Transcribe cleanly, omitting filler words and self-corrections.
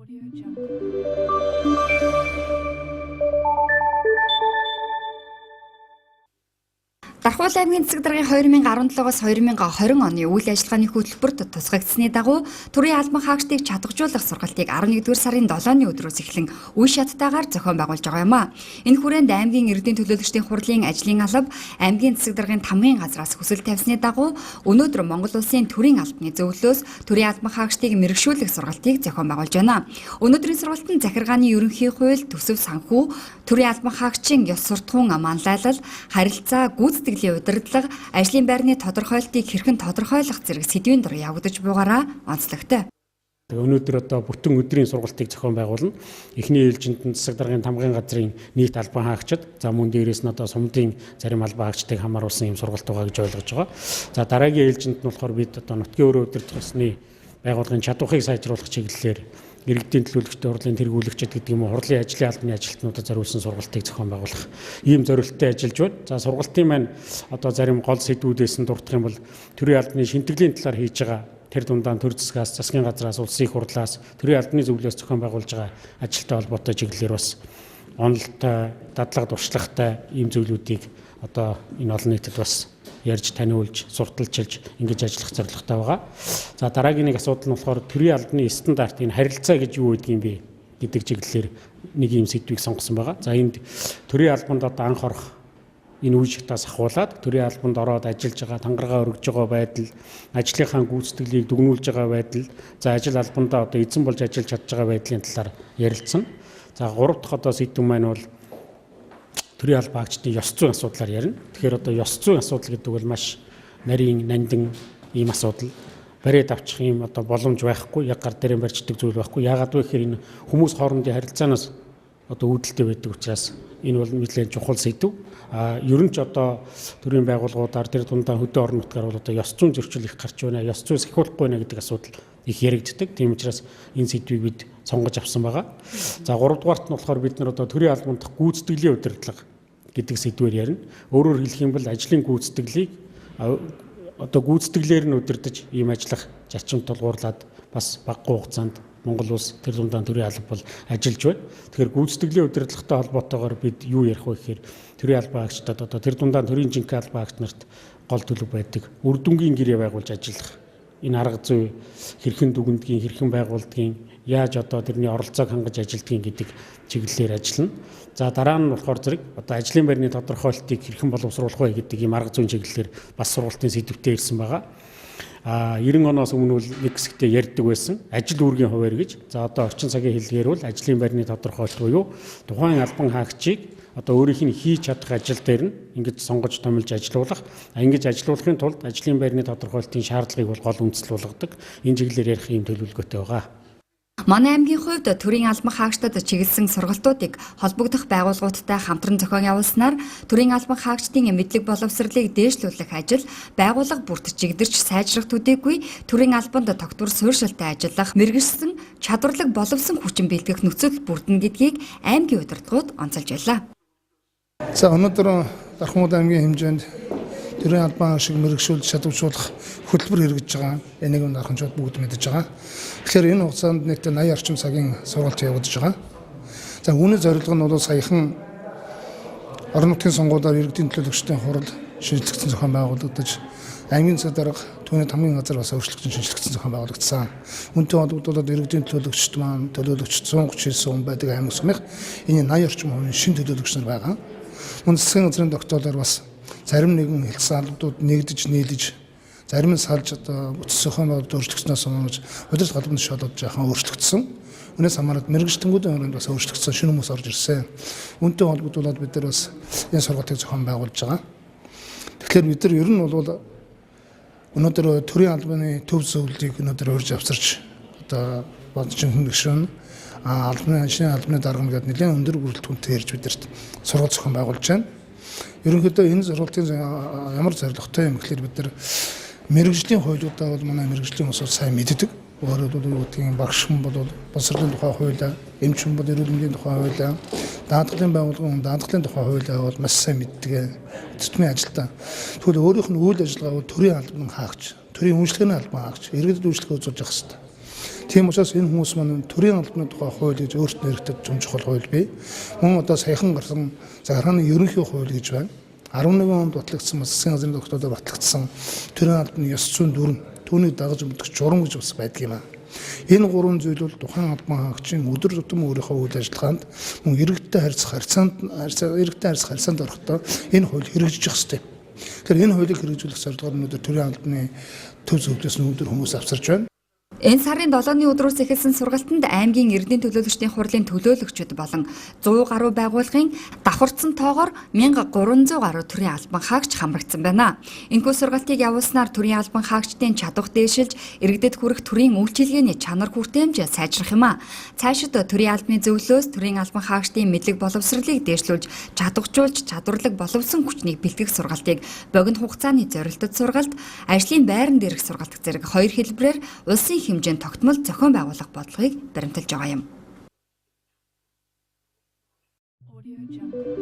Audio Jungle. Дархуул аймгийн засаг даргын 2017-оос 2020 оны үйл ажиллагааны хөтөлбөрт тусгагдсаны дагуу төрийн албан хаагчдыг чадваржуулах сургалтыг 11-р сарын 7-ны өдрөөс эхлэн үе шаттайгаар зохион байгуулж байгаа юм а. Энэ хүрээнд аймгийн иргэдийн төлөөлөгчдийн хурлын ажлын алба аймгийн засаг даргын тамгын газраас хүсэл тавьсны дагуу өнөөдөр Монгол улсын төрийн албаны зөвлөлөөс төрийн албан хаагчдыг мэргэшүүлэх сургалтыг зохион байгуулж байна. Өнөөдрийн сургалт нь захиргааны ерөнхий хууль, төсөв санхүү, төрийн албан хаагчийн ёс суртахуун манлайлал, харилцаа, гүйцэтгэлийн удирдлага, ажлын байрны тодорхойлолтыг хэрхэн тодорхойлох зэрэг сэдвийн дор явагдаж буйгаараа онцлогтой. Тэгээ өнөөдөр одоо бүтэн өдрийн сургалтыг зохион байгуулна. Эхний ээлжинд нь засаг даргын тамгын газрын нийт албан хаагчид, за мөн дээрээс нь одоо сумдын зарим албан хаагчдыг хамааруулсан юм сургалт байгаа гэж ойлгож байгаа. За дараагийн ээлжинд нь болохоор бид одоо нутгийн өрөө удирдах ёсны байгууллагын чадварыг сайжруулах чиглэлээр иргэдийн төлөөлөгчдийн хурлын тэргүүлэгчид гэдэг юм уу, хурлын ажлын албаны ажилтнуудад зориулсан сургалтыг зохион байгуулах ийм зорилттой ажиллаж байна. За сургалтын маань одоо зарим гол сэдвүүдээс нь дурдах юм бол төрийн албаны шинтгэлийн талаар хийж байгаа тэр дундаа төр засгаас, засгийн газраас, улсын их хурлаас, төрийн албаны зөвлөлөөс зохион байгуулж байгаа ажилтай холбоотой чиглэлээр бас онолтой, дадлага туршлагатай ийм зүйлүүдийг одоо энэ олон нийтэд бас ярьж таниулж, сурталчилж ингэж ажиллах зорилготой байгаа. За дараагийн нэг асуудал нь болохоор төрийн албаны стандарт, энэ харилцаа гэж юу гэдэг юм бэ гэдэг чиглэлээр нэг ийм сэдвийг сонгосон байгаа. За энд төрийн албанд одоо анх орох энэ үе шатаас ахуулаад төрийн албанд ороод ажиллаж байгаа, тангараа өргөж байгаа байдал, ажлынхаа гүйцэтгэлийг дүгнүүлж байгаа байдал, за ажил албандаа одоо эзэн болж ажиллаж чадж байгаа байдлын талаар ярилцсан. За гурав дахь одоо сэдв маань бол төрийн албан хаагчдын ёс зүйн асуудлаар ярина. Тэгэхээр одоо ёс зүйн асуудал гэдэг бол маш нарийн, нандин ийм асуудал. Бариад авчих ийм одоо боломж байхгүй, яг гар дээрээ барьждаг зүйл байхгүй. Яагаад вэ гэхээр энэ хүмүүс хоорондын харилцаанаас одоо үүдэлтэй байдаг учраас энэ бол нэлээд чухал сэдв. А ер нь ч одоо төрийн байгууллагуудаар тэр дундаа хөдөө орон нутгаар бол одоо ёс зүйн зөрчил их гарч байна, ёс зүй сахиулахгүй байна гэдэг асуудал их яригддаг. Тийм учраас энэ сэдвийг бид сонгож авсан байгаа. За гуравдугаарт нь болохоор бид нар одоо төрийн албан дахь гүйцэтгэлийн удирдлага гэдэг сэдвээр ярина. Өөрөөр хэлэх юм бол ажлын гүйцэтгэлийг одоо гүйцэтгэлээр нь удирдах ийм ажиллах зарчим тулгуурлаад бас багагүй хугацаанд Монгол улс тэр дундаа төрийн алба бол ажиллаж байна. Тэгэхээр гүйцэтгэлийн удирдлагатай холбоотойгоор бид юу ярих вэ гэхээр төрийн албан хаагчдад одоо тэр дундаа төрийн жинхэнэ албан хаагч нарт гол төлөв байдаг. Үр дүнгийн гэрээ байгуулж ажиллах. Энэ арга зүй хэрхэн дүгнэдгийг, хэрхэн байгуулдгийг, яаж одоо тэрний оролцоог хангаж ажилладгийг гэдэг чиглэлээр ажиллана. За дараа нь болохоор зэрэг одоо ажлын байрны тодорхойлолтыг хэрхэн боловсруулах вэ гэдэг ийм арга зүйн чиглэлээр бас сургалтын сэдвтэй ирсэн байгаа. А 90 оноос өмнө бол нэг хэсэгтээ ярьдаг байсан. Ажил үүргийн хуваар гэж. За одоо орчин цагийн хэллэгээр бол ажлын байрны тодорхойлолт буюу тухайн албан хаагчийг одоо өөрийнх нь хийж чадах ажил дээр нь ингэж сонгож томилж ажилуулах. Ингэж ажилуулахын тулд ажлын байрны тодорхойлолтын шаардлагыг бол гол үндэслэл болгодог. Энэ чиглэлээр ярих ийм төлөвлөгөөтэй байгаа. Манай аймгийн хувьд төрийн албан хаагчдад чиглэсэн сургалтуудыг холбогдох байгууллагуудтай хамтран зохион явуулснаар төрийн албан хаагчдын мэдлэг боловсролыг дээшлүүлэх ажил байгууллага бүрт чигдэрч сайжрах төдийгүй төрийн албанд тогтвор суурьшилтай ажиллах, мэргэжсэн чадварлаг боловсон хүчин бэлтгэх нөхцөл бүрдэнэ гэдгийг аймгийн удирдлагууд онцолж байлаа. За өнөөдөр Дархмууд аймгийн хэмжээнд төрийн албан шиг мэргэшүүлж чадваржуулах хөтөлбөр хэрэгжиж байгаа. Энийг дарханчууд бүгд мэдэж байгаа. Тэгэхээр энэ хугацаанд нийтдээ 80 орчим цагийн сургалт явагдаж байгаа. За үүний зорилго нь бол саяхан орон нутгийн сонгуулиар иргэдийн төлөөлөгчдийн хурал шинжлэгдсэн зохион байгуулагдаж, аймгийн засаг дарга түүний тамгын газар бас өөрчлөгдсөн шинжлэгдсэн зохион байгуулагдсан. Үүнтэй холбогдуулаад иргэдийн төлөөлөгчд маань төлөөлөгч 139 хүн байдаг аймаг сумынх энэ 80 орчим хувийн шинэ төлөөлөгч нар байгаа. Мөн засгийн газрын тогтоолоор бас зарим нэгэн хэлсэн албадууд нэгдэж нийлж зарим нь салж одоо бүтц зохион байгуулалт өөрчлөгдснөөс өмнө удирдах албан тушаалууд жаахан өөрчлөгдсөн. Үүнээс хамаарат мэргэжтэнгүүдийн өрөөнд бас өөрчлөгдсөн шинэ хүмүүс орж ирсэн. Үүнтэй холбогдуулаад бид нар бас энэ сургалтыг зохион байгуулж байгаа. Тэгэхээр бид нар ер нь бол өнөөдөр төрийн албаны төв зөвлөлийг өнөөдөр урьж авчирч одоо бодчин гишүүн албаны шинэ албаны дарга гэдэг нэлээд өндөр бүрэлдэхүүнтэй ярьж бидэрт сургалт зохион байгуулж байна. Ерөнхийдөө энэ сургалтын ямар зорилготой юм гэхлээр бид нар мэргэжлийн хуулиудаа бол манай мэргэжлийн хүмүүс сайн мэддэг. Өөрөөр хэлбэл юу гэдгийг багш хүн бол боловсролын тухай хуулиа, эмч хүн бол эрүүл мэндийн тухай хуулиа, даатгалын байгууллагын хүн даатгалын тухай хуулиа бол маш сайн мэддэг. Төтмийн ажилтаа. Тэгвэл өөрийнх нь үйл ажиллагаа бол төрийн албан хаагч, төрийн үйлчлэгээний албан хаагч, иргэдэд үйлчлэгээ үзүүлж явах хэрэгтэй. Тийм учраас энэ хүмүүс маань төрийн албаны тухай хууль гэж өөрт нэрэгдэд зүүн чухал хууль бий. Мөн одоо саяхан гарсан захиргааны ерөнхий хууль гэж байна. 11 онд батлагдсан, бас засгийн газрын тогтоолоор батлагдсан төрийн албаны ёс зүйн дүрэм, түүнийг дагаж мэдэх журам гэж бас байдаг юм аа. Энэ гурван зүйл бол тухайн албан хаагчийн өдөр тутам өөрийнхөө үйл ажиллагаанд мөн иргэдтэй харьцах харьцаанд иргэдтэй харьцах харьцаанд орохдоо энэ хууль хэрэгжиж явах ёстой. Тэгэхээр энэ хуулийг хэрэгжүүлэх зорилгоор өнөөдөр төрийн албаны төв зөвлөлөөс өнөөдөр хүмүүс авчирч байна. Энэ сарын 7-ны өдрөөс эхэлсэн сургалтанд аймгийн эрдэнэ төлөөлөгчдийн хурлын төлөөлөгчд болон 100 гаруй байгууллагын давхарцсан тоогоор 1300 гаруй төрийн албан хаагч хамрагдсан байна. Энэхүү сургалтыг явуулснаар төрийн албан хаагчдын чадвар дээшилж, иргэдэд хүрэх төрийн үйлчилгээний чанар хүртээмж сайжрах юм а. Цаашид төрийн албаны зөвлөлөөс төрийн албан хаагчдын мэдлэг боловсролыг дээшлүүлж, чадваржуулж, чадварлаг боловсон хүчнийг бэлтгэх сургалтыг богино хугацааны зорилтод сургалт, ажлын байран дээрх сургалт зэрэг хоёр хэлбэрээр улсын хэмжээнд тогтмол зохион байгуулах бодлогыг баримталж байгаа юм. Audio Jungle.